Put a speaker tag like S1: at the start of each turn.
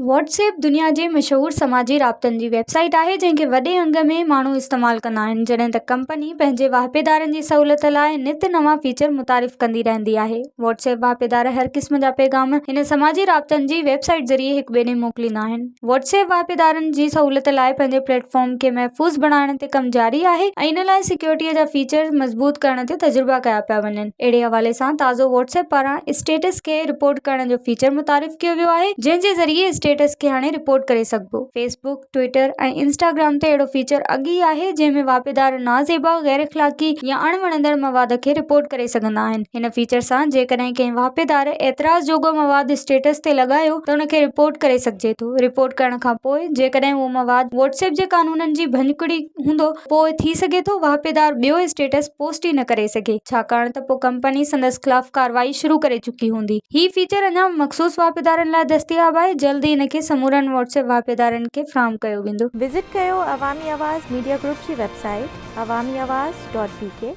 S1: Whats app دنيا جي مشهور سماجي رابطن جي ويب سائيٽ آهي جنهن کي وڏي انگ ۾ ماڻهو استعمال ڪندا آهن جڏهن ته ڪمپني پنهنجي واهپيدارن جي سهولت لاء نت نوان فيچر متعارف ڪندي رهندي آهي. واٽس ايپ واهپيدار هر قسم جا پيغام هن سماجي رابطن جي ويب سائيٽ ذريعي هڪ ٻئي ڏي موڪليندا آهن. واٽس ايپ واهپيدارن جي سهولت لاء پنهنجي پليٽ فارم کي محفوظ بڻائڻ تي ڪم جاري آهي ۽ ان لاء سيڪيورٽي جا فيچرز مضبوط ڪرڻ تي تجربا ڪيا پيا وڃن. اهڙي حوالي سان تازو واٽس ايپ پاران اسٽيٽس کي رپورٽ ڪرڻ جو فيچر متعارف ڪيو ويو آهي جنهن جي ذريعي اسٽيٽس کي هاڻي رپورٽ ڪري سگهبو. فيس بڪ، ٽوئٽر ۽ انسٽاگرام تي اهڙو فيچر اڳ ئي آهي جنهن ۾ واهپيدار نازيبا، غير اخلاقي يا اڻ وڻندڙ مواد کي رپورٽ ڪري سگهندا آهن. هن فيچر سان جيڪڏهن ڪنهن واهپيدار اعتراض جوڳو مواد اسٽيٽس تي لڳايو ته ان کي رپورٽ ڪري سگهجي ٿو. رپورٽ ڪرڻ کانپوء جيڪڏهن اهو مواد واٽس ايپ جي قانونن جي ڀڃڪڙي هوندو پوء ٿي سگهي ٿو واهپيدار ٻيو اسٽيٽس پوسٽ ئي نه ڪري سگهي ڇاڪاڻ ته پوء ڪمپني سندس خلاف ڪارروائي شروع ڪري چڪي هوندي. هي فيچر اڃا مخصوص واهپيدارن لاء دستياب آهي جلد ئي ان کي سمورن واٽس ايپ واهپيدارن کي فراهم ڪيو ويندو.
S2: وزٽ ڪيو عوامي آواز ميڊيا گروپ جي website Awami Awaz dot B K.